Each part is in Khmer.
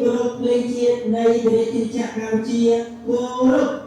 គោរពភ្លេងជាតិនៃព្រះរាជាណាចក្រកម្ពុជាគោរព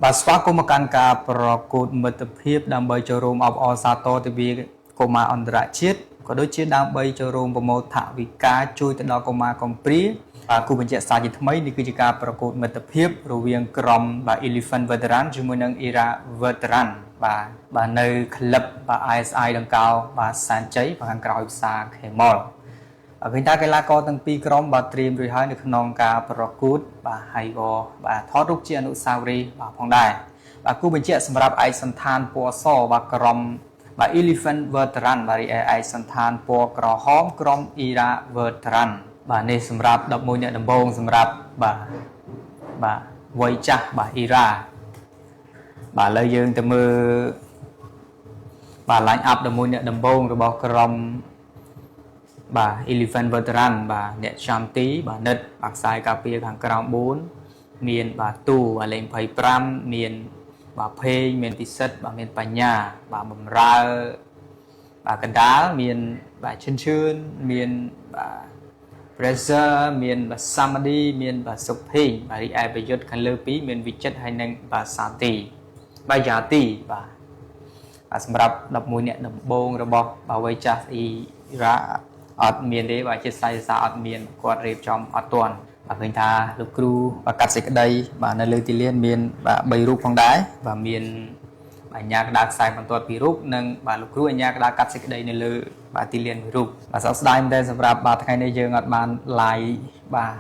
បាទស្វាគមន៍មកកាន់ការប្រកួតមិត្តភាពដើម្បីចូលរួមអបអរសាទរទិវាកុមារអន្តរជាតិក៏ដូចជាដើម្បីចូលរួមប្រមូលថវិកាជួយទៅដល់កុមារកំព្រាបាទគូបញ្ជាក់សារជាថ្មីនេះគឺជាការប្រកួតមិត្តភាពរវាងក្រុមបាទ Elephant Veteran ជាមួយនឹង Era Veteran បាទបាទនៅក្លឹបបាទ ISI ដង្កោបាទសានជ័យបាទខាងក្រោយផ្សារ Khemol បាទឃើញថាកីឡាករទាំងពីរក្រុមបាទត្រៀមរួចហើយនៅក្នុងការប្រកួតបាទហើយក៏បាទថតរូបជាអនុស្សាវរីយ៍បាទផងដែរបាទគូបញ្ជាក់សម្រាប់ឯកសណ្ឋានពណ៌សបាទក្រុមបាទ Elephant Veteran បាទរីឯឯកសណ្ឋានពណ៌ក្រហមក្រុម Era Veteran បាទនេះសម្រាប់11អ្នកដំបូងសម្រាប់បាទបាទវ័យចាស់បាទ Era បាទឥឡូវយើងទៅមើលបាទ line up 11អ្នកដំបូងរបស់ក្រុមបាទ Elephant Veteran បាទអ្នកចាំទីបាទនិតបាទខ្សែការពារខាងក្រោម4មានបាទទូបាទលេខ25មានបាទភេងមានពិសិដ្ឋបាទមានបញ្ញាបាទបំរើបាទកណ្ដាលមានបាទឈិនឈឿនមានបាទ Pressure មានបាទសាមឌីមានបាទសុភេងបាទរីឯប្រយុទ្ធខាងលើ2មានវិចិត្រហើយនិងបាទសាទីបាទយ៉ាទីបាទបាទសម្រាប់11អ្នកដំបូងរបស់បាទវ័យចាស់អ៊ីរ៉ាអត់មានទេបាទជាសាយសាអត់មានគាត់រៀបចំអត់ទាន់បាទឃើញថាលោកគ្រូបាទកាត់សេចក្តីបាទនៅលើទីលានមានបាទ3រូបផងដែរបាទមានបាទអញ្ញាកដាខ្សែបន្ទាត់2រូបនិងបាទលោកគ្រូអញ្ញាកដាកាត់សេចក្តីនៅលើបាទទីលាន1រូបបាទសោកស្ដាយមែនទែនសម្រាប់បាទថ្ងៃនេះយើងអត់បាន live បាទ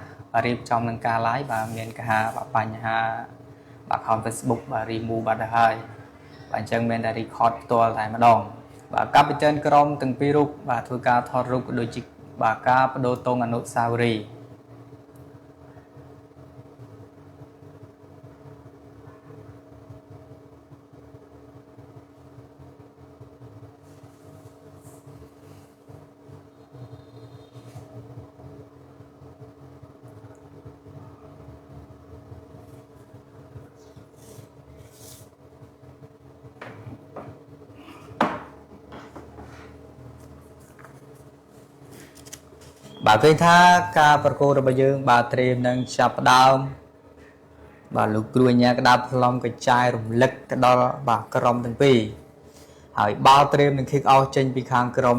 រៀបចំនឹងការ live បាទមានការបាទបញ្ហាបាទ account Facebook បាទ remove បាត់ទៅហើយបាទអញ្ចឹងមានតែ record ផ្ទាល់តែម្ដងបាទកាពីតែនក្រុមទាំងពីររូបបាទធ្វើការថតរូបក៏ដូចជាបាទការបដូរតង់អនុស្សាវរីយ៍បាទឃើញថាការប្រកួតរបស់យើងបាទត្រៀមនឹងចាប់ផ្ដើមបាទលោកគ្រូអញ្ញាក្តារផ្លុំកញ្ចាយរំលឹកទៅដល់បាទក្រុមទាំងពីរហើយបាល់ត្រៀមនឹង kick off ចេញពីខាងក្រុម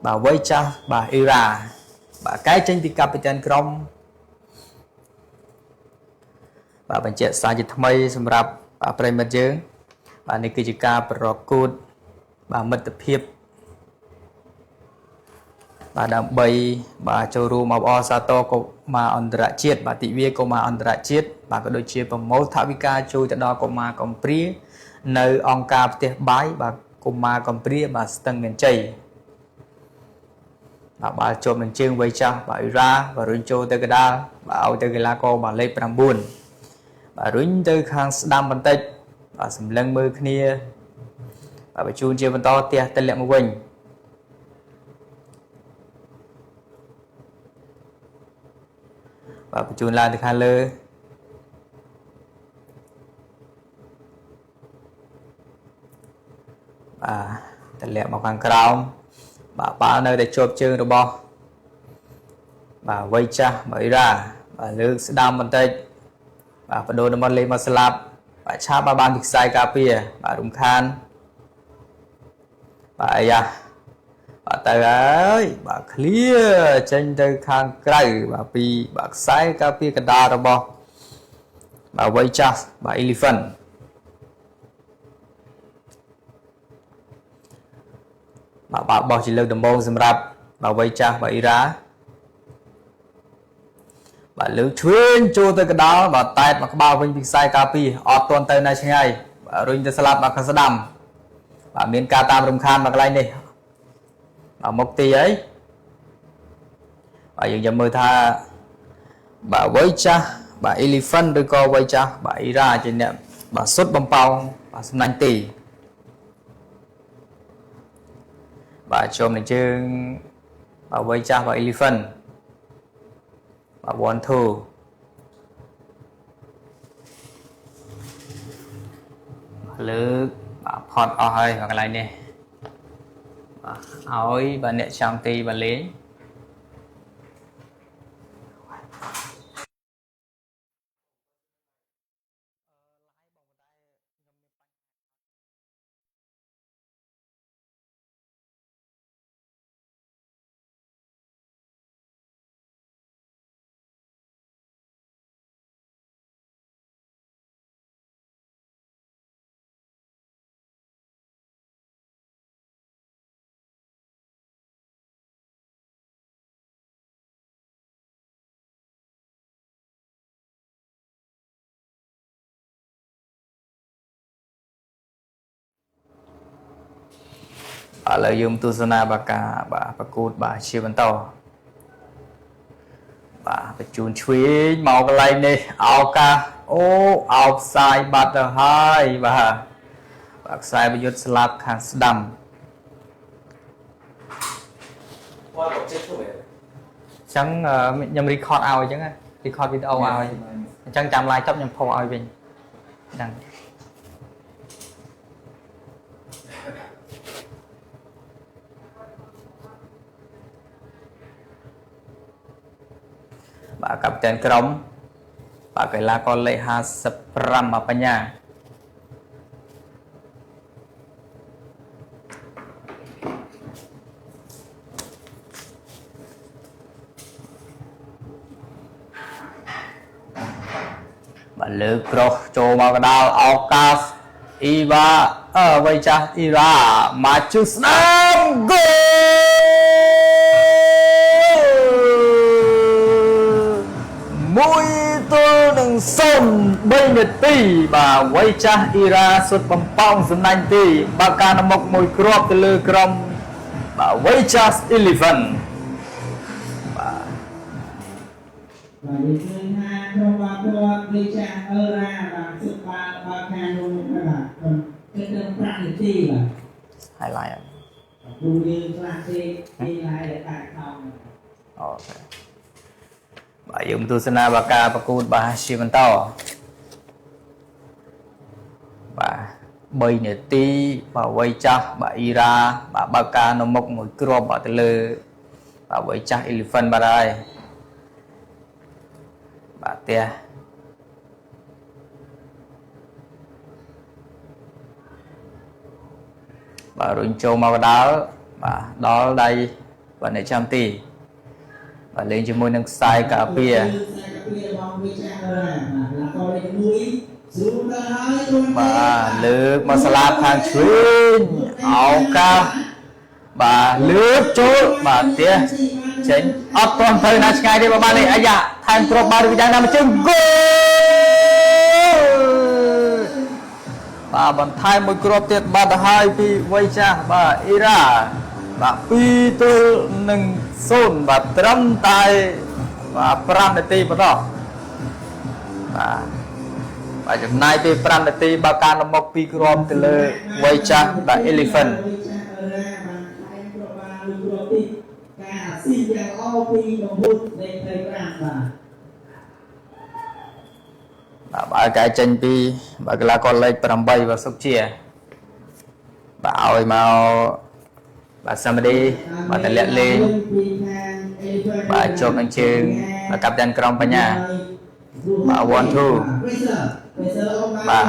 បាទវ័យចាស់បាទអ៊ីរ៉ាបាទកែចេញពីកាពីតានក្រុមបាទបញ្ជាក់សារជាថ្មីសម្រាប់បាទប្រិយមិត្តយើងបាទនេះគឺជាការប្រកួតបាទមិត្តភាពបាទដើម្បីបាទចូលរួមអបអរសាទរកុមារអន្តរជាតិបាទទិវាកុមារអន្តរជាតិបាទក៏ដូចជាប្រមូលថវិកាជួយទៅដល់កុមារកំព្រានៅអង្គការផ្ទះបាយបាទកុមារកំព្រាបាទស្ទឹងមានជ័យបាទបាល់ជាប់នឹងជើងវ័យចាស់បាទអ៊ីរ៉ាបាទរុញចូលទៅកដាលបាទឲ្យទៅកីឡាករបាទលេខ9បាទរុញទៅខាងស្ដាំបន្តិចបាទសម្លឹងមើលគ្នាបាទបញ្ជូនជាបន្តផ្ទះទៅលាក់មកវិញបាទបញ្ជូនឡើងទៅខាងលើបាទតម្លាក់មកខាងក្រោមបាទបាល់នៅតែជាប់ជើងរបស់បាទវ័យចាស់បាទអ៊ីរ៉ាបាទលើកស្ដាំបន្តិចបាទបដូរតំបន់លេខមកស្លាប់បាទឆាបបានពីខ្សែការពារបាទរំខានបាទអាយ៉ា បាទទៅហើយបាទ clear ចេញទៅខាងក្រៅបាទពីបាទខ្សែការពារកណ្ដាលរបស់បាទវ័យចាស់បាទ Elephant បាទបើបោះជាលើកដំបូងសម្រាប់បាទវ័យចាស់បាទអ៊ីរ៉ាបាទលើកឆ្វេងចូលទៅកណ្ដាលបាទតែតមកក្បាលវិញពីខ្សែការពារអត់ទាន់ទៅណាឆ្ងាយបាទរុញទៅស្លាប់បាទខាងស្ដាំបាទមានការតាមរំខានមកកន្លែងនេះបាទមុខទីអីបាទយើងចាំមើលថាបាទវ័យចាស់បាទ Elephant ឬក៏វ័យចាស់បាទអ៊ីរ៉ាជាអ្នកបាទសុទ្ធបំប៉ោងបាទសំណាញ់ទីបាទជុំនឹងជើងបាទវ័យចាស់បាទ Elephant បាទ 1 2 លើកបាទផត់អស់ហើយកន្លែងនេះបាទឲ្យបាទអ្នកចាំទីបាទលេងឥឡូវយើងទស្សនាបាកាបាទប្រកួតបាទជាបន្តបាទបញ្ជូនឆ្វេងមកកន្លែងនេះឱកាសអូអោបផ្សាយបាត់ទៅហើយបាទបាទខ្សែប្រយុទ្ធស្លាប់ខាងស្ដាំអញ្ចឹងខ្ញុំ record ឲ្យអញ្ចឹង record វីដេអូឲ្យអញ្ចឹងចាំ live ចប់ខ្ញុំផុសឲ្យវិញហ្នឹងបាទកាប់តែនក្រុមបាទកីឡាករលេខ55បាទបញ្ញាបាទលើកប្រុសចូលមកកណ្ដាលឱកាសអ៊ីវ៉ាវ័យចាស់អ៊ីរ៉ាមកជុះស្ដាំហ្គោ1-0 3នាទីបាទវ័យចាស់អ៊ីរ៉ាសុទ្ធបំប៉ោងសំណាញ់ទីបើការនៅមុខមួយគ្រាប់ទៅលើក្រុមបាទវ័យចាស់ Elephant បាទបាទយើងឃើញថាក្រុមបាល់ទាត់វ័យចាស់អ៊ីរ៉ាបាទសុទ្ធបាល់បើការនោះបាទគិតត្រឹម5នាទីបាទ highlight គ្រូយើងខ្លះទេគេឡាយតែខំអូខេបាទយើងទស្សនាបាការប្រកួតបាទជាបន្តបាទ3នាទីបាទវ័យចាស់បាទអ៊ីរ៉ាបាទបើការនៅមុខមួយគ្រាប់បាទទៅលើបាទវ័យចាស់ Elephant បាទហើយបាទផ្ទះបាទរុញចូលមកដល់បាទដល់ដៃបាទអ្នកចាំទីបាទលេងជាមួយនឹងខ្សែការពារបាទលើកមកស្លាប់ខាងឆ្វេងឱកាសបាទលើកចូលបាទផ្ទះចេញអត់ទាន់ទៅណាឆ្ងាយទេបាទនេះអាយ៉ាថែមគ្រាប់បាទឬយ៉ាងណាមកជើងហ្គោលបាទបន្ថែមមួយគ្រាប់ទៀតបាទទៅហើយពីវ័យចាស់បាទអ៊ីរ៉ាបាទ2-0បាទត្រឹមតែបាទ5នាទីប៉ុណ្ណោះបាទបាទចំណាយពេល5នាទីបើការលំមុខ2គ្រាប់ទៅលើវ័យចាស់បាទ Elephant បាទបើកែចេញពីបាទកីឡាករលេខ8បាទសុកជាបាទឲ្យមកបាទសាមឌីបាទតម្លាក់លេងបាទជាប់នឹងជើងបាទកាប់តានក្រុមបញ្ញាបាទ1 2បាទ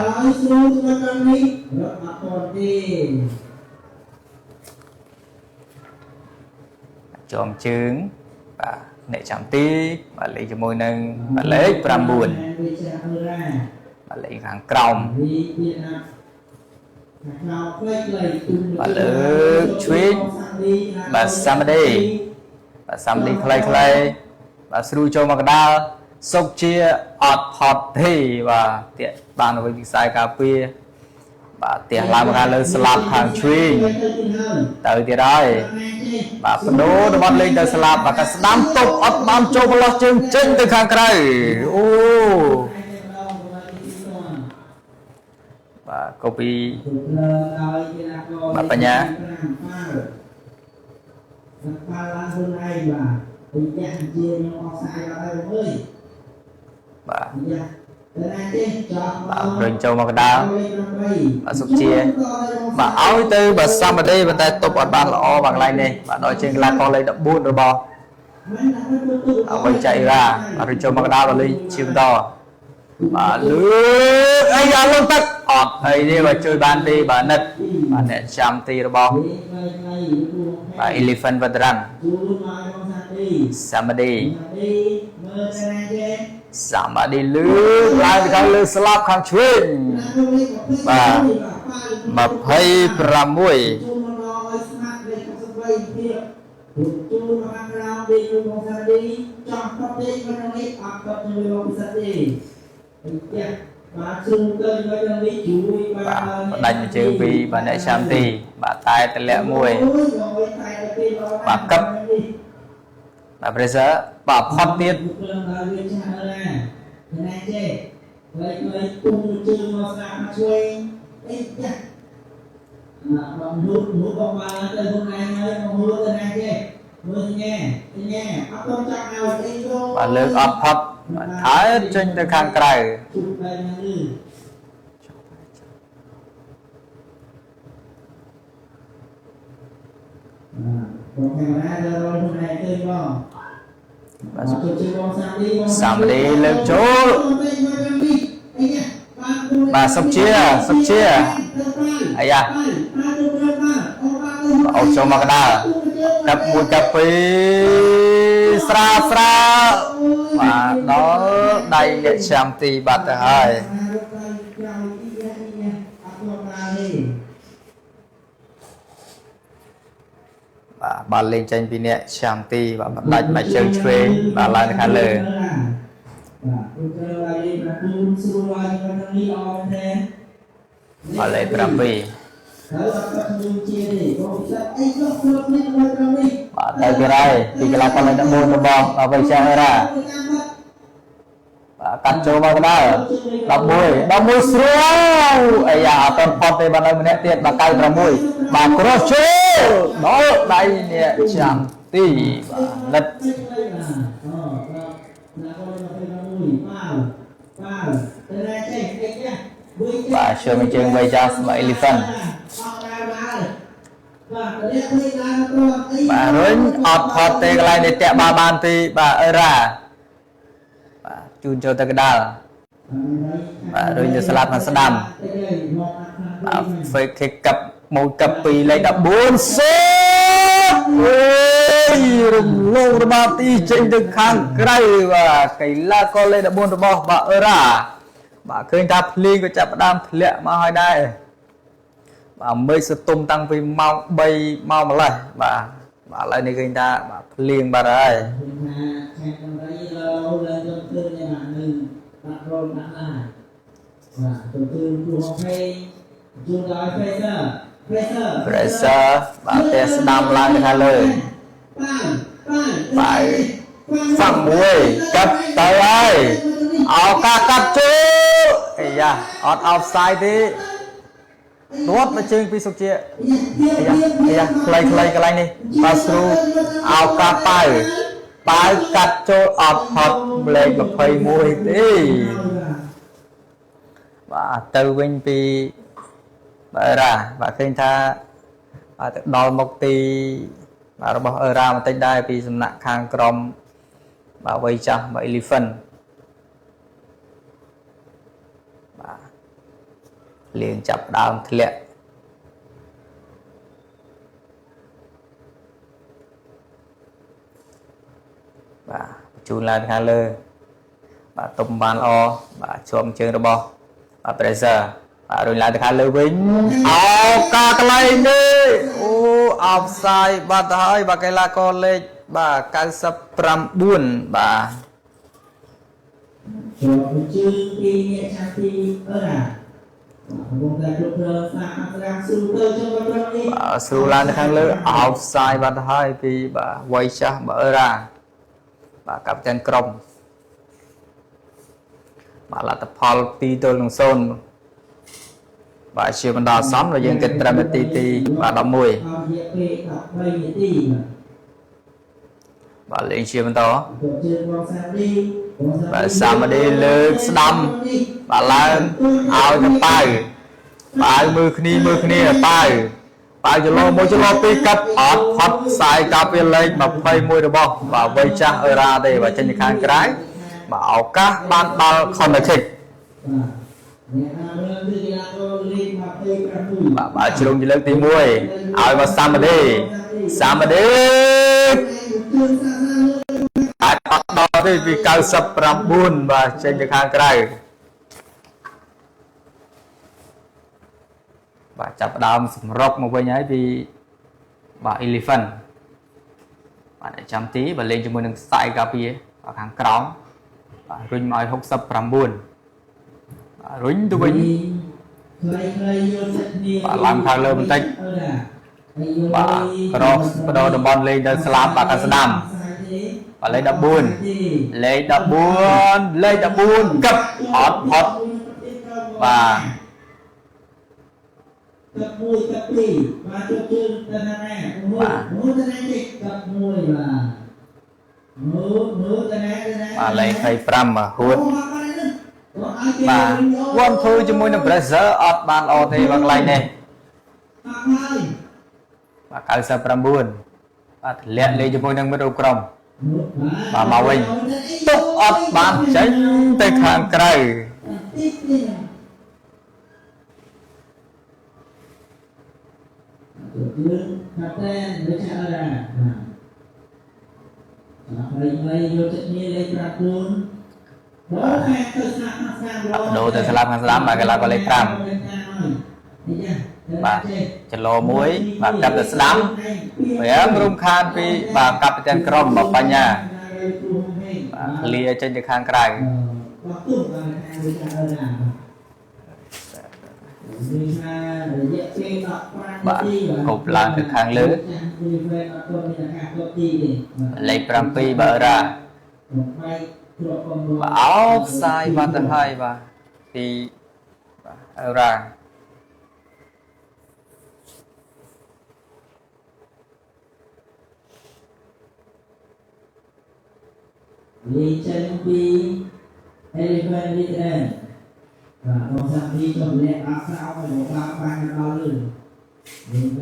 ចំជើងបាទអ្នកចាំទីបាទលេខជាមួយនឹងបាទលេខ9បាទលេខខាងក្រោមបាទលើកឆ្វេងបាទសាមឌីបាទសាមឌីខ្លីៗបាទស្រួយចូលមកកដាលសុកជាអត់ផត់ទេបាទតាក់បានវិញវិស័យការពារបាទផ្ទះឡើងមកខាងលើស្លាប់ខាងឆ្វេងទៅទៀតហើយបាទបដូររបស់លេងទៅស្លាប់បាទក៏ស្ដាំទប់អត់បានចូលប្រឡោះជើងចេញទៅខាងក្រៅអូបាទកូពីបាទបញ្ញាបាទបាទរុញចូលមកកដាលបាទសុខជាបាទឲ្យទៅបាទសាមឌីប៉ុន្តែទប់អត់បានល្អបាទកន្លែងនេះបាទដល់ជើងកីឡាករលេខ14របស់អ្វីចៃរ៉ាបាទរុញចូលមកកដាលបាទលេងជាបន្តបាទលឺអីយ៉ាលងទឹកអត់អីទេបាទជួយបានទេបាទនិតបាទអ្នកចាំទីរបស់បាទ Elephant Veteran សាមឌីសាមឌីលឺឡើងទៅខាងលើស្លាប់ខាងឆ្វេងបាទ26បាទផ្ដាច់មួយជើងពីបាទអ្នកចាំទីបាទតែតម្លាក់មួយបាទកឹបបាទ pressure បាទផុតទៀតបាទលើកអត់ផុតបាទថើចេញទៅខាងក្រៅបាទសាមឌីលើកចូលបាទសុខជាសុខជាអាយ៉ាអោចូលមកកដាលកាប់1កាប់2ស្រាស្រាបាទដល់ដៃអ្នកចាំទីបាត់ទៅហើយបាទបាល់លេងចេញពីអ្នកចាំទីបាទផ្ដាច់មកជើងឆ្វេងបាទឡើងទៅខាងលើបាទលេខ7បាទទៅទៀតហើយពីកីឡាករលេខ14របស់អ្វីចាស់អេរ៉ាបាទកាត់ចូលមកកណ្ដាល11 11ស្រួលអាយ៉ាអត់ទាន់ផុតទេបាទនៅម្នាក់ទៀតបាទ96បាទក្រោះចូលដល់ដៃអ្នកចាំទីបាទលិតបាទជើងជើងវៃចាស់បាទ Elephant បាទរុញអត់ផុតទេកន្លែងនេះតាក់បាល់បានទីបាទអេរ៉ាបាទជូនចូលទៅកដាលបាទរុញទៅស្លាប់ខាងស្ដាំបាទ fake kick កាប់1កាប់2លេខ14សូអូយរំលងរបស់ទីចេញទៅខាងក្រៅបាទកីឡាករលេខ14របស់បាទអេរ៉ាបាទឃើញថាភ្លៀងក៏ចាប់ផ្ដើមធ្លាក់មកហើយដែរបាទមេឃសតុំតាំងពីម៉ោង3ម៉ោងម្លេះបាទបាទឥឡូវនេះឃើញថាបាទភ្លៀងបាត់ហើយ pressure បាទផ្ទះស្ដាំឡើងទៅខាងលើបាទហ្វាំងមួយកាត់ទៅហើយឱកាសកាត់ចូលអាយ៉ាអត់ offside ទេទាត់មកជើងពីសុខជាអាយ៉ាអាយ៉ាខ្លីៗកន្លែងនេះបាទស្រូឱកាសប៉ៅប៉ៅកាត់ចូលអត់ផុតលេខ21ទេបាទទៅវិញពីបាទរ៉ាបាទឃើញថាបាទទៅដល់មុខទីបាទរបស់អឺរ៉ាបន្តិចដែរពីសំណាក់ខាងក្រមបាទវ័យចាស់បាទ Elephant បាទលៀងចាប់ដើមធ្លាក់ បាទបញ្ជូនឡើងខាងលើបាទតុំបានល្អបាទជាប់ជើងរបស់បាទ pressure បាទរុញឡើងទៅខាងលើវិញអោកាកន្លែងនេះអូអោបសាយបាត់ទៅហើយបាទកីឡាករលេខបាទ99បាទជាប់ជើងពីអ្នកឆាទីអឺរ៉ាកំពុងតែគ្រប់គ្រងស្នាមស្រាមស៊ូទៅចុងត្រង់នេះបាទស្រួលឡើងទៅខាងលើអោបសាយបាត់ទៅហើយពីបាទវ័យចាស់បាទអឺរ៉ាបាទកាប់តានក្រុមបាទលទ្ធផល2-0បាទជាបណ្ដោះអាសន្នដែលយើងគិតត្រឹមនាទីទីបាទ11 រយៈពេល13នាទីបាទលេងជាបន្តជើងបងសាមឌីបាទសាមឌីលើកស្ដាំបាទឡើងឲ្យទៅប៉ៅប៉ៅមើលគ្នាមើលគ្នាប៉ៅប៉ៅចលោមួយចលោពីរកាប់អត់ផុតខ្សែកាប់វាលេខ21របស់បាទវ័យចាស់អឺរ៉ាទេបាទចេញទៅខាងក្រៅបាទឱកាសបានបាល់ corner kick បាទបាទជ្រុងជាលើកទី1ឲ្យមកសាមឌីសាមឌីអាចអត់ដល់ទេពី99បាទចេញទៅខាងក្រៅបាទចាប់ដើមសម្រុកមកវិញហើយពីបាទ Elephant បាទចាំទីបាទលេងជាមួយនឹងខ្សែកាពាបាទខាងក្រោមបាទរុញមកឲ្យ69បាទរុញទៅវិញបាទឡើងខាងលើបន្តិចបាទក្រោសបដូរតំបន់លេងទៅស្លាប់បាទខាងស្ដាំបាទលេខ14លេខ14លេខ14កឹបអត់ផុតបាទកឹប1កឹប2បាទជើងទៅណាណាមួយទៅណាទេកឹប1បាទមើលមើលទៅណាទៅណាបាទលេខ25បាទហួតបាទវ៉ាន់ធ្វើជាមួយនឹង pressure អត់បានល្អទេបាទកន្លែងនេះបាទ99បាទធ្លាក់លេងជាមួយនឹងមិត្តរួមក្រុមបាទមកវិញទុកអត់បានចេញទៅខាងក្រៅយើងថាតែដូចជាអរ៉ាបាទហើយយកចិត្តនេះលេខ9បាទខាងទៅស្នាមស្នាមដូរទៅស្លាប់ខាងស្ដាំបាទកីឡាករលេខ5បាទចលោមួយបាទកាប់ទៅស្ដាំ5រំខានពីបាទកាប់ទៅទាំងក្រុមបាទបញ្ញាបាទឃ្លាចេញទៅខាងក្រៅបាទគប់ឡើងទៅខាងលើលេខ7បាទរ៉ាបាទអោបសាយបាត់ទៅហើយបាទពីបាទរ៉ាលេខចេញពី Elephant Veteran បាទបងសាមីក៏ម្នាក់អត់ស្រោមមកបាក់បានដល់លឿន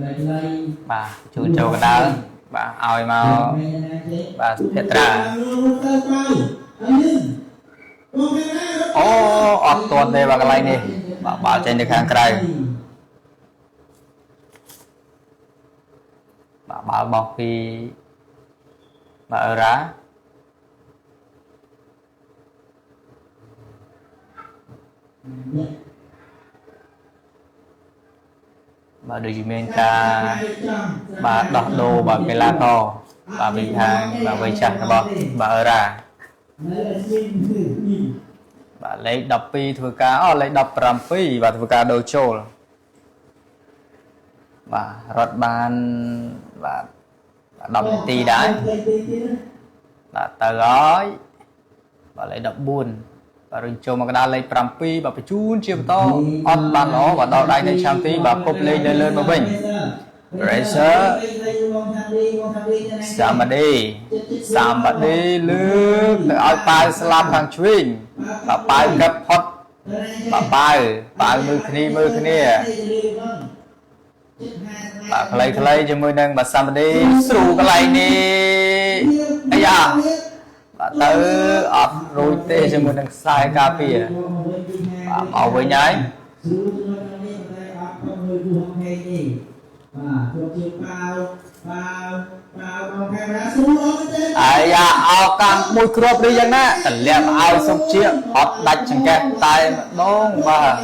លេខខ្លីបាទជូនចូលកណ្ដាលបាទឲ្យមកបាទភត្រាអូអត់ទាន់ទេបាទកន្លែងនេះបាទបាល់ចេញទៅខាងក្រៅបាទបាល់បោះពីបាទអឺរ៉ាបាទដូចជាមានការបាទដោះដូរបាទកីឡាករបាទពីខាងបាទវ័យចាស់របស់បាទអឺរ៉ាបាទលេខ12ធ្វើការអូលេខ17បាទធ្វើការដូរចូលបាទរត់បានបាទ10នាទីដែរបាទទៅហើយបាទលេខ14បាទរុញចូលមកកណ្ដាលលេខ7បាទបញ្ជូនជាបន្តអត់បានល្អបាទដល់ដៃនៅឆ្នាំទីបាទគប់លេងនៅលើមកវិញ Pressure សាមឌីសាមឌីលើកទៅឲ្យប៉ាវស្លាប់ខាងឆ្វេងបាទប៉ាវកឹបផុតបាទប៉ាវប៉ាវមើលគ្នាមើលគ្នាបាទខ្លីៗជាមួយនឹងបាទសាមឌីស្រូកន្លែងនេះអាយ៉ាបាទទៅអត់រួចទេជាមួយនឹងខ្សែការពារបាទមកវិញហើយ បាទជាប៉ាវប៉ាវ អាយ៉ាឱកាសមួយគ្រាប់ឬយ៉ាងណាតម្លាក់ឲ្យសុកជាអត់ដាច់ចង្កេះតែម្ដងបាទ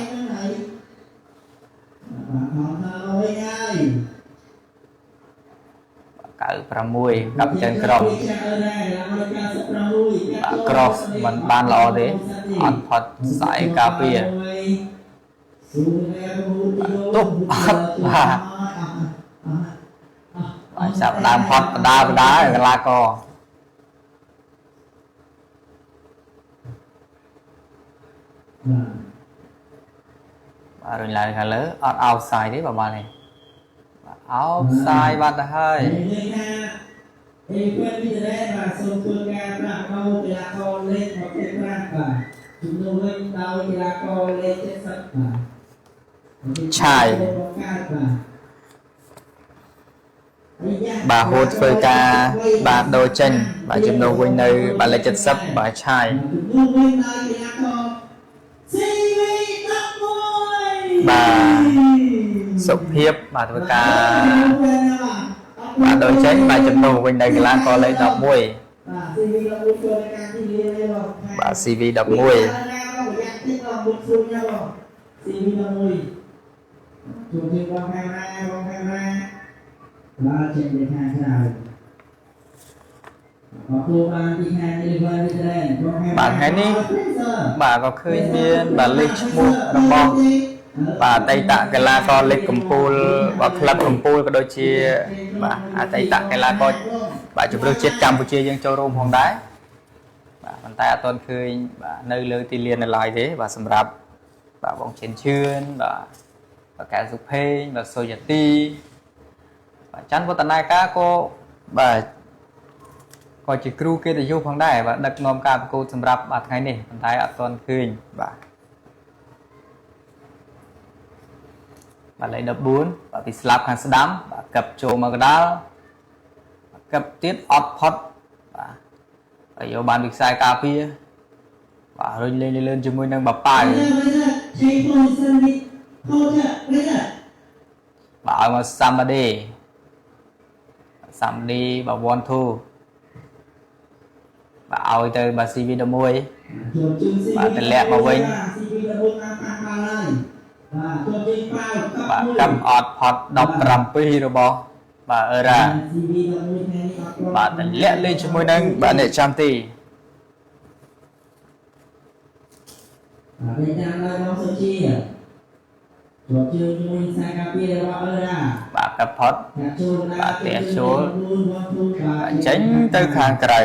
96កាប់ចិនក្រុមបាទ cross មិនបានល្អទេអត់ផុតខ្សែការពារទប់អត់បាទបាទចាប់ដើមផុតបដាបដាកីឡាករបាទរុញឡើងខាងលើអត់ outside ទេបាទនេះបាទ outside បាត់ទៅហើយ និយាយថាអេពេលវីដេបាទសូមធ្វើការប្រាក់ដោកីឡាករលេខ25បាទជំនួសវិញដោយកីឡាករលេខ70បាទឆាយបាទហួតធ្វើការបាទដូរចេញបាទជំនួសវិញនៅបាទលេខ70បាទឆាយបាទសុភាពបាទធ្វើការបាទដូរចេញបាទជំនួសវិញនៅកីឡាករលេខ11បាទ CV 11 ជួបបងខាងណាបងខាងណាបាទចេញទៅខាងក្រៅអរគុណបានទីខាងនេះបាទបាទថ្ងៃនេះបាទក៏ឃើញមានបាទលេខឈ្មោះរបស់បាទអតីតកីឡាករលេខកំពូលបាទក្លឹបកំពូលក៏ដូចជាបាទអតីតកីឡាករបាទជម្រើសជាតិកម្ពុជាយើងចូលរួមផងដែរបាទប៉ុន្តែអត់ទាន់ឃើញបាទនៅលើទីលាននៅឡើយទេបាទសម្រាប់បាទបងជិនឈឿនបាទបាទកែសុភេងបាទសុយទីបាទច័ន្ទវឌ្ឍនាការក៏បាទក៏ជាគ្រូកិត្តិយសផងដែរបាទដឹកនាំការប្រកួតសម្រាប់បាទថ្ងៃនេះប៉ុន្តែអត់ទាន់ឃើញបាទបាទលេខ14បាទពីស្លាប់ខាងស្ដាំបាទកឹបចូលមកកដាលកឹបទៀតអត់ផុតបាទហើយយកបានវិខ្សែការពារបាទរុញលេងលឿនជាមួយនឹងបប៉ាវបាទឲ្យមកសាម៉ាឌីសាម៉ាឌីបាទ1 2បាទឲ្យទៅបាទ CV 11បាទតម្លាក់មកវិញបាទកាប់អត់ផុត17របស់បាទអឺរ៉ាបាទតម្លាក់លេងជាមួយនឹងបាទអ្នកចាំទីបាទតាមដល់បងសុជាជាប់ជើងជាមួយខ្សែការពាររបស់អឺរ៉ាបាទកាប់ផុតបាទផ្ទះចូលចេញទៅខាងក្រៅ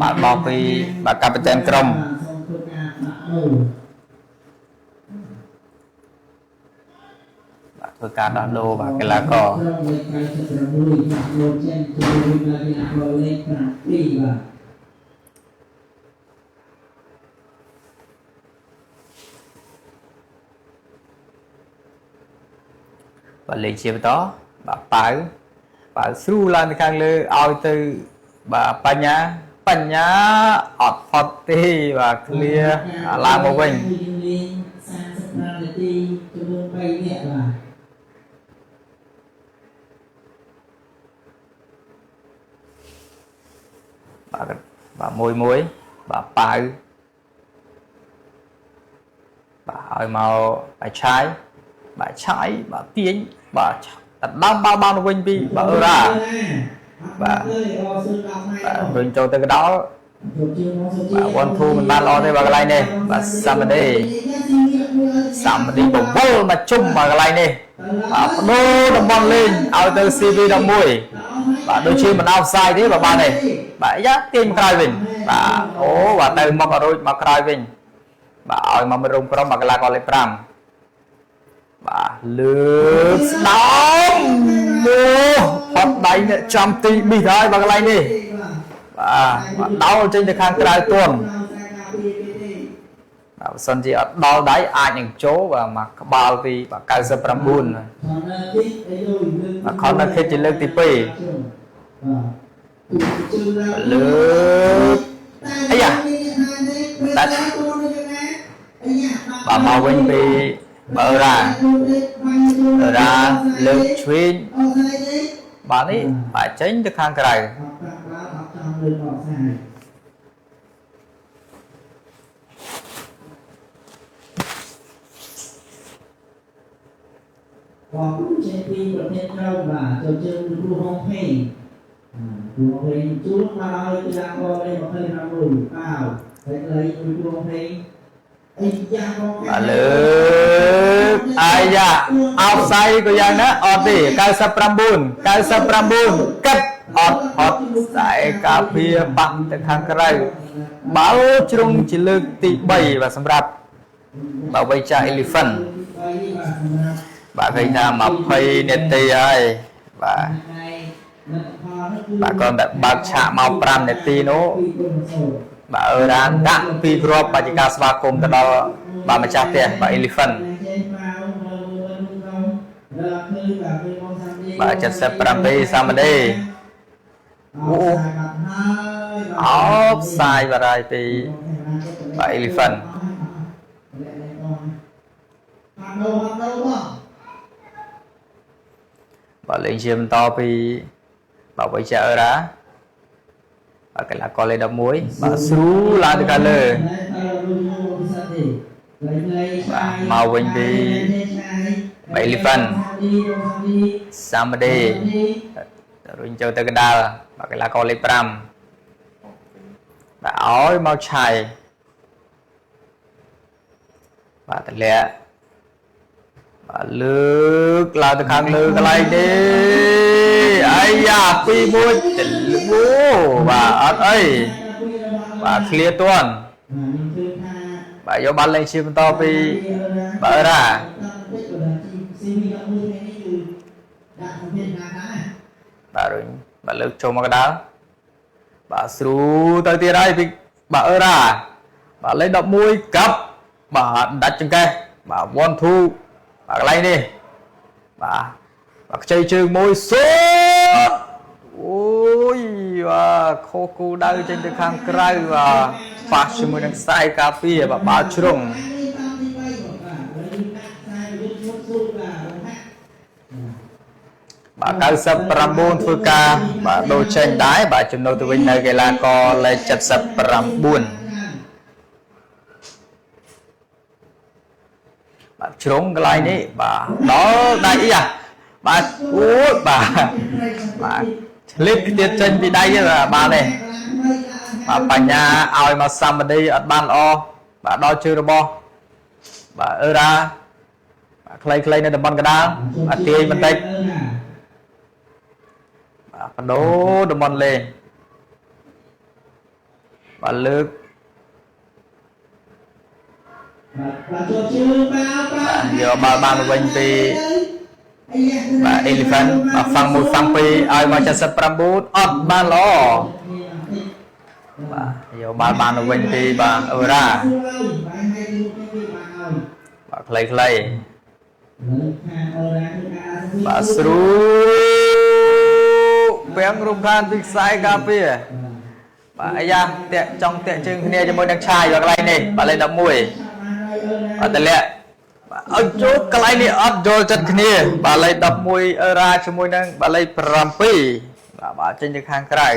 បាទបោះពីបាទកាពីតែនក្រុមបាទធ្វើការដោះដូរបាទកីឡាករបាទលេខជាបន្តបាទប៉ៅបាទស្រូឡើងទៅខាងលើឲ្យទៅបាទបញ្ញាបញ្ញាអត់ផុតទេបាទឃ្លាឡើងមកវិញ35នាទីចំនួន3នាក់បាទបាទបាទមួយមួយបាទប៉ៅបាទឲ្យមកបាទឆាយបាទឆាយបាទទាញបាទតដើមបាល់បានវិញពីបាទអឺរ៉ាបាទរុញចូលទៅកដោលបាទ1 2មិនបានល្អទេបាទកន្លែងនេះបាទសាម៉ាឌីសាម៉ាឌីបវល់មកជុំបាទកន្លែងនេះបាទបដូរតំបន់លេងឲ្យទៅ CV 11បាទដូចជាមិនអោបសាយទេបាទបានទេបាទយ៉ាទាញមកក្រោយវិញបាទអូបាទទៅមកអត់រួចមកក្រោយវិញបាទឲ្យមកមិនរុំក្រុមបាទកីឡាករលេខ5បាទលើកស្ដោមមកផុតដៃអ្នកចំទីប៊ីហើយបាទកន្លែងនេះបាទដោលចេញទៅខាងក្រៅទន់បាទបើសិនជាអត់ដល់ដៃអាចនឹងចូលបាទមកក្បាលពីបាទ99បាទ corner kick ជាលើកទី2លើកអាយ៉ាដាច់បាទមកវិញពីបើរ៉ារ៉ាលើកឆ្វេង បាល់នេះបាទចេញទៅខាងក្រៅ បងចេញពីប្រធានក្រុមបាទចូលជើងគ្រូហុងភេងគ្រូហុងភេងជួនមកឲ្យកីឡាករលេខ26បាវហើយលេខគ្រូហុងភេងអីយ៉ាបង បាទលើកអាយ៉ាអោបសៃក៏យ៉ាងណាអត់ទេ99 99គិតអត់អត់ខ្សែការពារបាក់ទៅខាងក្រៅបាល់ជ្រុងជាលើកទី3បាទសម្រាប់បាទវៃចា Elephant បាទឃើញថា20នាទីហើយបាទបាទគាត់តែបើកឆាកមក5នាទីនោះបាទអឺរ៉ានដាក់ពីគ្រាប់បាទជាការស្វាគមន៍ទៅដល់បាទម្ចាស់ផ្ទះបាទ Elephant បាទ77សាមដេអូអោបសាយបារាយពីបាទ Elephant បាទលេងជាបន្តពីបាទវិជ្ជាអឺរ៉ាបាទកីឡាករលេខ11បាទស្រូឡើងទៅខាងលើបាទមកវិញពីបាទ Elephant សាមដេរុញចូលទៅកណ្ដាលបាទកីឡាករលេខ5បាទឲ្យមកឆៃបាទតម្លាក់បាទលើកឡើងទៅខាងលើកន្លែងនេះអាយ៉ា2 1ទៅអូបាទអត់អីបាទឃ្លាទាន់បាទយកបាល់លេងជាបន្តពីបាទរ៉ាបាទរុញបាទលើកចូលមកកណ្ដាលបាទស្រូទៅទៀតហើយពីបាទអឺរ៉ាបាទលេខ11កាប់បាទដាច់ចង្កេះបាទ1 2បាទកន្លែងនេះបាទបាទខ្ចីជើងមួយសូតអូយបាទខុសគូដៅចេញទៅខាងក្រៅបាទប៉ះជាមួយនឹងខ្សែការពារបាទបាល់ជ្រុងបាទ99ធ្វើការបាទដូរចេញដែរបាទចំណូលទៅវិញនៅកីឡាករលេខ79បាទជ្រុងកន្លែងនេះបាទដល់ដៃអីបាទអូយបាទបាទឆ្លៀតទៀតចេញពីដៃទេបាទបានទេបាទបញ្ញាឲ្យមកសាមឌីអត់បានល្អបាទដល់ជើងរបស់បាទអឺរ៉ាបាទខ្លីៗនៅតំបន់កណ្ដាលបាទទាញបន្តិចបាទបដូរតំបន់លេងបាទលើកបាទយកបាល់បានវិញពីបាទ Elephant បាទហ្វាំង1ហ្វាំង2ឲ្យមក79អត់បានល្អបាទយកបាល់បានវិញពីបាទអឺរ៉ាបាទខ្លីៗបាទស្រូពាំងរំខានពីខ្សែការពារបាទអាយ៉ាតាក់ចង់តាក់ជើងគ្នាជាមួយនឹងឆាយបាទកន្លែងនេះបាទលេខ11បាទតម្លាក់បាទឲ្យចូលកន្លែងនេះអត់យល់ចិត្តគ្នាបាទលេខ11អឺរ៉ាជាមួយនឹងបាទលេខ7បាទបាទចេញទៅខាងក្រៅ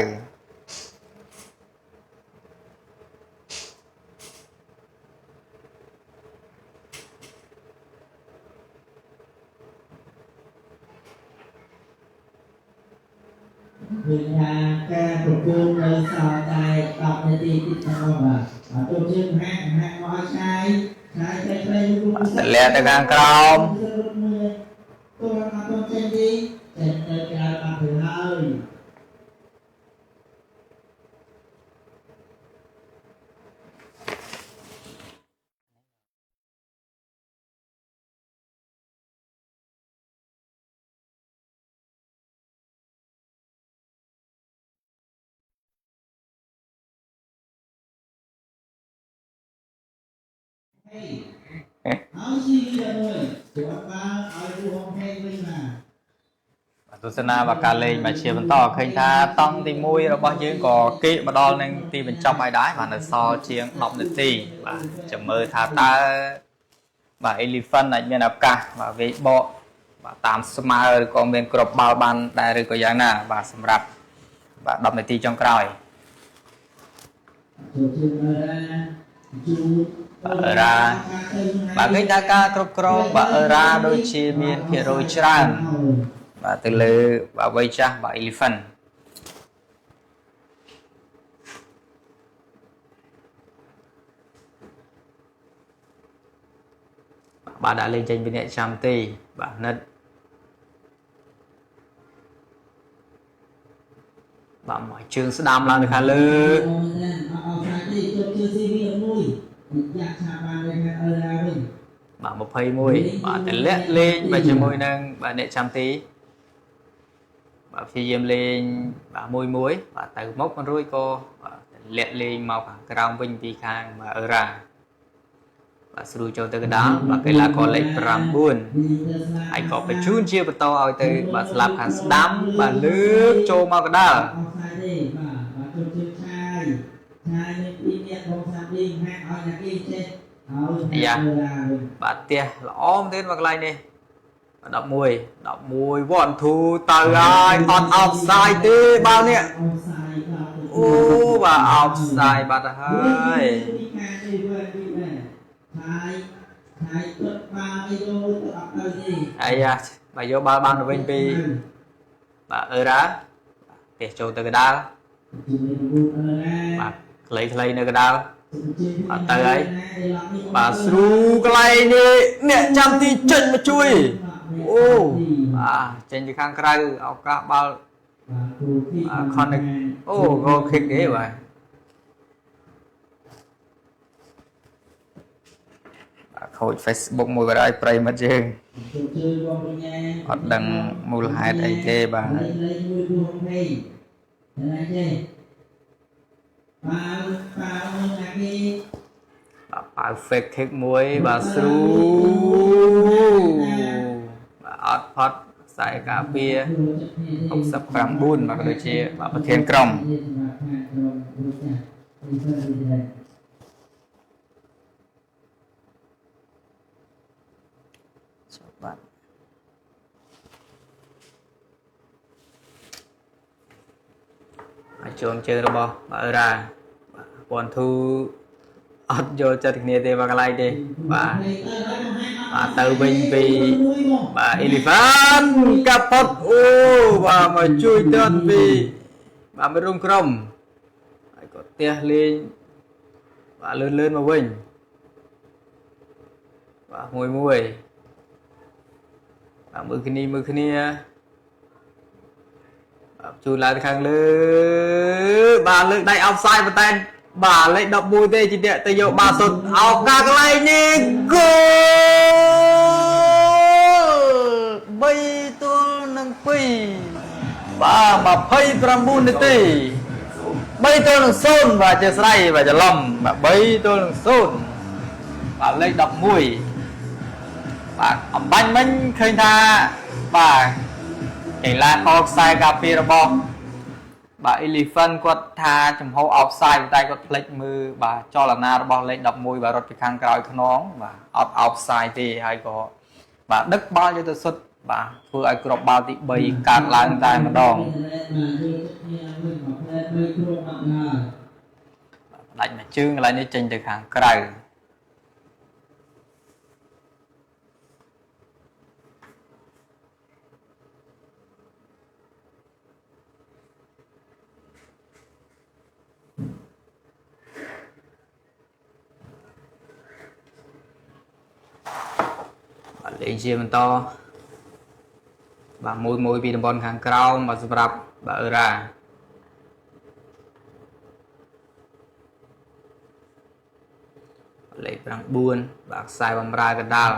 ឃើញថាការប្រគល់នៅសល់តែ10នាទីទៀតផងបាទចូលជើងហាក់ហាក់មកឲ្យឆាយឆាយខ្លីៗ តម្លាក់ទៅខាងក្រោម ទូអត់ចេញទេចេញទៅក្រៅបាត់ទៅហើយ ទស្សនាបការលេងមកជាបន្តឃើញថាតង់ទី1របស់យើងក៏គេមកដល់នឹងទីបញ្ចប់ហើយដែរបាទនៅសល់ជាង10នាទីបាទចាំមើលថាតើបាទ Elephant អាចមានឱកាសបាទវាយបក បាទតាមស្មើឬក៏មានគ្រាប់បាល់បានដែរឬក៏យ៉ាងណាបាទសម្រាប់បាទ10នាទីចុងក្រោយបាទអឺរ៉ាបាទឃើញថាការគ្រប់គ្រងបាទអឺរ៉ាដូចជាមានភាគរយច្រើនបាទទៅលើបាទវ័យចាស់បាទ Elephant បាទដាក់លេងចេញពីអ្នកចាំទេបាទនិតបាទមកជើងស្ដាំឡើងទៅខាងលើបាទ21បាទតម្លាក់លេងបាទជាមួយនឹងបាទអ្នកចាំទីបាទព្យាយាមលេងបាទមួយមួយបាទទៅមុខមិនរួចក៏បាទតម្លាក់លេងមកខាងក្រោមវិញពីខាងបាទអឺរ៉ាបាទស្រួលចូលទៅកណ្ដាលបាទកីឡាករលេខ9ហើយក៏បញ្ជូនជាបន្តឲ្យទៅបាទស្លាប់ខាងស្ដាំបាទលើកចូលមកកណ្ដាលយ៉ាបាទផ្ទះល្អមែនទេមកកន្លែងនេះ11 11 1 2ទៅហើយអត់អោបសាយទេបាល់នេះអូបាទអោបសាយបាត់ហើយអាយ៉ាបាទយកបាល់បានទៅវិញពីបាទអឺរ៉ាផ្ទះចូលទៅកណ្ដាលបាទខ្លីៗនៅកណ្ដាលបាទទៅហើយបាទស្រូកន្លែងនេះអ្នកចាំទីចេញមកជួយអូបាទចេញពីខាងក្រៅឱកាសបាល់ខនអូ goal kick ទេបាទខូច Facebook មួយក៏ដោយប្រិយមិត្តយើងអត់ដឹងមូលហេតុអីទេបាទបាទប៉ាវ fake kick មួយបាទស្រូបាទអត់ផុតខ្សែការពារ69បាទក៏ដូចជាបាទប្រធានក្រុមបាទហើយជើងរបស់បាទអឺរ៉ាបាទ1 2អត់យល់ចិត្តគ្នាទេបាទកន្លែងទេបាទបាទទៅវិញពីបាទ Elephant កាប់ផុតអូបាទមកជួយទាត់ពីបាទមករួមក្រុមហើយក៏ផ្ទះលេងបាទលឿនលឿនមកវិញបាទមួយមួយបាទមើលគ្នាមើលគ្នាបាទជួយឡើងទៅខាងលើបាទលើកដៃអោបសាយប៉ុន្តែបាទលេខ11ទេជាអ្នកទៅយកបាល់សុទ្ធឱកាសកន្លែងនេះគោល3-2បាទ29នាទី3-0បាទជាស្រ័យបាទច្រឡំបាទ3-0បាទលេខ11បាទអំបញ្ញមិញឃើញថាបាទកីឡាករខ្សែការពាររបស់បាទ Elephant គាត់ថាចំហអោបសាយប៉ុន្តែគាត់ភ្លេចមើលបាទចលនារបស់លេខ11បាទរត់ពីខាងក្រោយខ្នងបាទអត់អោបសាយទេហើយក៏បាទដឹកបាល់យកទៅសុទ្ធបាទធ្វើឲ្យគ្រាប់បាល់ទី3កើតឡើងតែម្ដងផ្ដាច់មួយជើងកន្លែងនេះចេញទៅខាងក្រៅលេងជាបន្តបាទមួយមួយពីតំបន់ខាងក្រោមបាទសម្រាប់បាទអឺរ៉ាលេខ9បាទខ្សែបំរើកណ្ដាល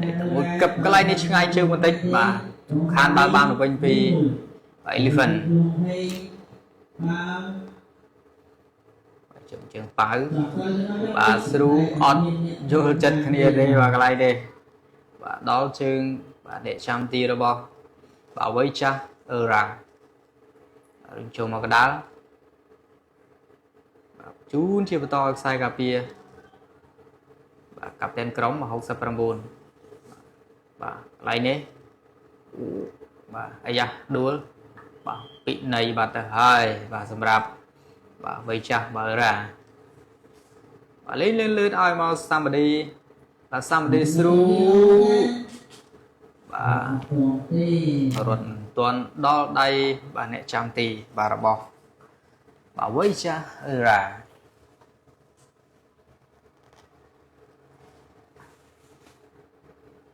លេខ11កឹបកន្លែងនេះឆ្ងាយជើងបន្តិចបាទខានបាល់បានទៅវិញពី Elephant ជើងប៉ៅបាទស្រូអត់យល់ចិត្តគ្នាទេបាទកន្លែងនេះបាទដល់ជើងបាទអ្នកចាំទីរបស់បាទវ័យចាស់អឺរ៉ារុញចូលមកកណ្ដាលបាទជូនជាបន្តឲ្យខ្សែការពារបាទ កាប់តែនក្រុម69បាទកន្លែងនេះបាទអាយ៉ាដួលបាទពិន័យបាត់ទៅហើយបាទសម្រាប់បាទវ័យចាស់បើរ៉ាបាទលេងលឿនលឿនឲ្យមកសាមឌីបាទសាមឌីស្រូបាទរត់មិនទាន់ដល់ដៃបាទអ្នកចាំទីបាទរបស់បាទវ័យចាស់អឺរ៉ា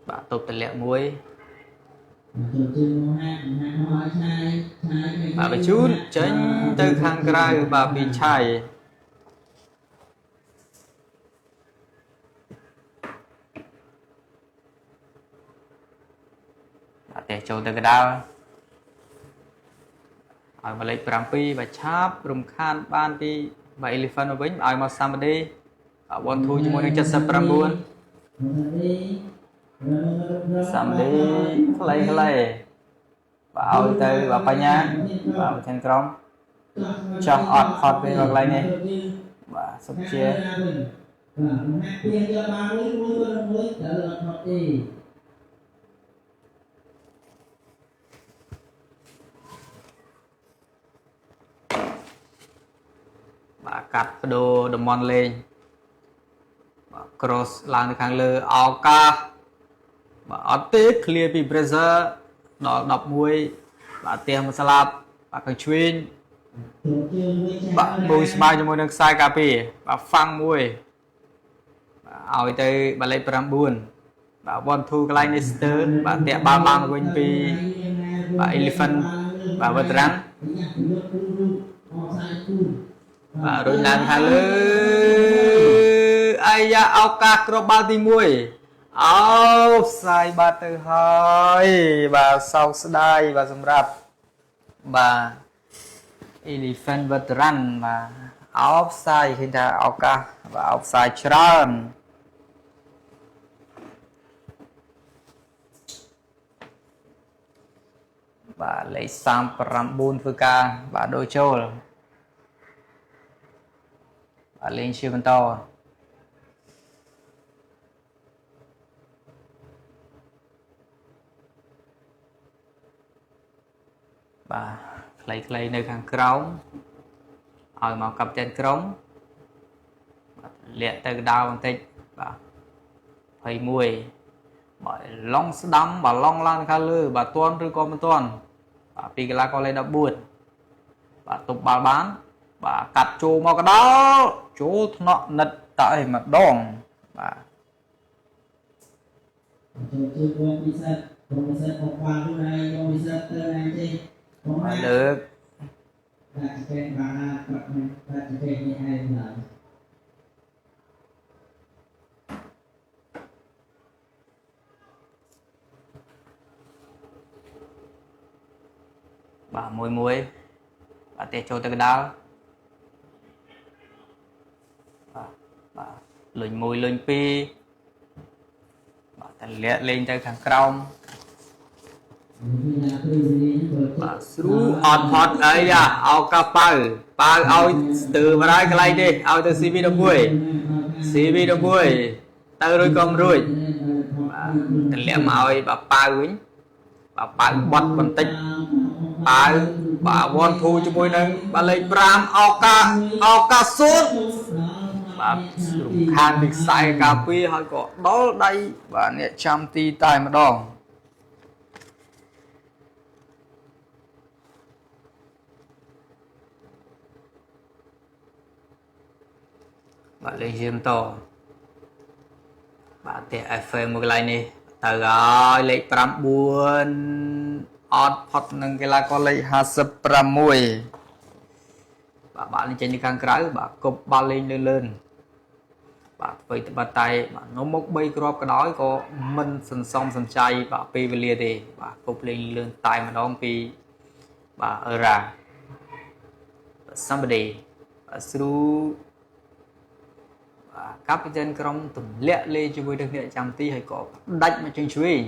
បាទតបតម្លាក់មួយបាទបញ្ជូនចេញទៅខាងក្រៅបាទពីឆៃបាទតែចូលទៅកដាលឲ្យមកលេខ7បាទឆាបរំខានបានពីបាទ Elephant មកវិញឲ្យមកសាមឌីបាទ1 2ជាមួយនឹង79សាមឌីខ្លីខ្លីបាទឲ្យទៅបាទបញ្ញាបាទប្រធានក្រុមចោះអត់ផត់វិញមកកន្លែងនេះបាទសុខជាបាទកាត់បដូរតំបន់លេងបាទ cross ឡើងទៅខាងលើឱកាសបាទអត់ទេ clear ពី pressure ដល់11បាទផ្ទះមួយស្លាប់បាទខាងឆ្វេងបាទមួយស្មើជាមួយនឹងខ្សែការពារបាទហ្វាំងមួយបាទឲ្យទៅបាទលេខ9បាទ1 2កន្លែងនេះស្ទើបាទតាក់បាល់បានវិញពីបាទ Elephant បាទវត្តរាំងបាទរុញឡើងខាងលើអាយ៉ាឱកាសគ្រាប់បាល់ទី1អោផ្សាយបាទទៅហើយបាទសោកស្ដាយបាទសម្រាប់បាទ Elephant Veteran បាទអោផ្សាយឃើញថាឱកាសបាទអោផ្សាយច្រើនបាទលេខ39ធ្វើការបាទដូរចូលបាទលេងជាបន្តបាទខ្លីៗនៅខាងក្រោមឲ្យមកកាប់តែនក្រុមបាទលាក់ទៅកដាលបន្តិចបាទ21បាទឡុងស្ដាំបាទឡុងឡើងខាងលើបាទទាន់ឬក៏មិនទាន់បាទពីកីឡាករលេខ14បាទទប់បាល់បានបាទកាត់ចូលមកកដាលចូលថ្នាក់និតតែម្ដងបាទចូលចូលពិសេសពិសេសអបបានខ្លួនឯងពិសេសទៅឯងទេបាទលើកដាក់ចកេះបានណាគាត់ដាក់ចកេះនេះឯងឡើយបាទមួយមួយបាទទេចូលទៅកដាលបាទបាទលុញ1លុញ2បាទតែលាក់លេងទៅខាងក្រោមបាទស្រូអត់ផត់អីយ៉ាឱកាសប៉ៅប៉ៅឲ្យស្ទើមកហើយកន្លែងនេះឲ្យទៅ CV11 CV11 ទៅរួចក៏មិនរួចបាទតម្លាក់មកឲ្យបាទប៉ៅវិញបាទប៉ៅបត់បន្តិចប៉ៅបាទ1 2ជាមួយនឹងបាទលេខ5ឱកាសឱកាសសូន្យបាទរំខានពីខ្សែការពារហើយក៏ដល់ដៃបាទអ្នកចាំទីតែម្ដងបាទលេងជាបន្តបាទផ្ទះ FM មួយកន្លែងនេះទៅហើយលេខ9អត់ផុតនឹងកីឡាករលេខ56បាទបាល់នេះចេញទៅខាងក្រៅបាទគប់បាល់លេងលឿនលឿនបាទធ្វើត្បិតតែបាទនំមុខ3គ្រាប់ក៏ដោយក៏មិនសន្សំសំចៃបាទពេលវេលាទេបាទគប់លេងលឿនតែម្ដងពីបាទអឺរ៉ា somebody បាទស្រូបាទកាពីតានក្រុមទម្លាក់លេងជាមួយនឹងអ្នកចាំទីហើយក៏ដាច់មកជើងឆ្វេង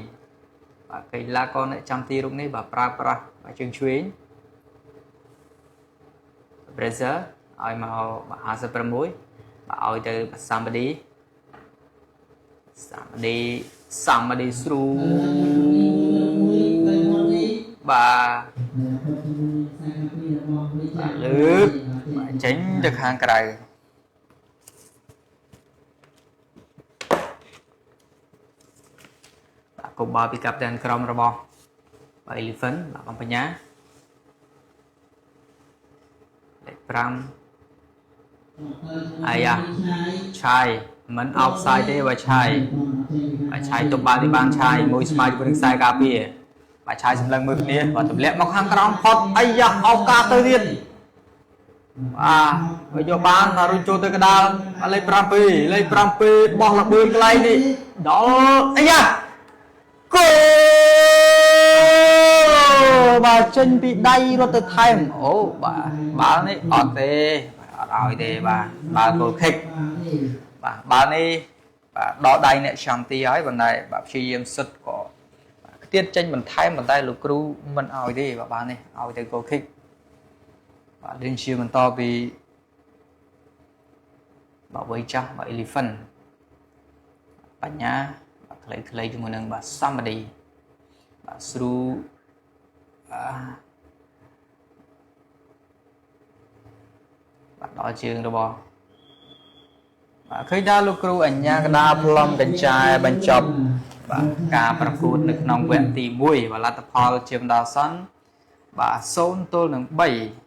បាទកីឡាករអ្នកចាំទីរូបនេះបាទប្រើប្រាស់បាទជើងឆ្វេង Brazil ឲ្យមកបាទ56បាទឲ្យទៅ somebody សាមឌីសាមឌីស្រូបាទបាទលើកបាទចេញទៅខាងក្រៅបាទកុំបាល់ពីកាប់ទាំងក្រុមរបស់បាទ Elephant បាទកំបញ្ញាលេខ5អាយ៉ាឆាយមិនអោបសាយទេបាទឆាយបាទឆាយទប់បាល់ទីបានឆាយមួយស្មើជាមួយនឹងខ្សែការពារបាទឆាយសម្លឹងមើលគ្នាបាទទម្លាក់មកខាងក្រោមផុតអាយ៉ាឱកាសទៅទៀតបាទយកបានបាទរុញចូលទៅកដាលបាទលេខ7លេខ7បោះលបឿនកន្លែងនេះដល់អាយ៉ាគោបាទចេញពីដៃរត់ទៅថែមអូបាទបាល់នេះអត់ទេអត់ឲ្យទេបាទបាល់គោលខិកបាទបាល់នេះបាទដល់ដៃអ្នកចាំទីហើយប៉ុន្តែបាទព្យាយាមសិតក៏ខ្ទាតចេញបន្ថែមប៉ុន្តែលោកគ្រូមិនឲ្យទេបាទបាល់នេះឲ្យទៅគោលខិកបាទលេងជាបន្តពីបាទវ័យចាស់បាទ Elephant បញ្ញាបាទខ្លីៗជាមួយនឹងបាទសាមឌីបាទស្រូបាទដល់ជើងរបស់បាទឃើញថាលោកគ្រូអញ្ញាកដាផ្លុំកញ្ចែបញ្ចប់បាទការប្រកួតនៅក្នុងវគ្គទី1បាទលទ្ធផលជាបណ្ដោះអាសន្នបាទ0ទល់នឹង3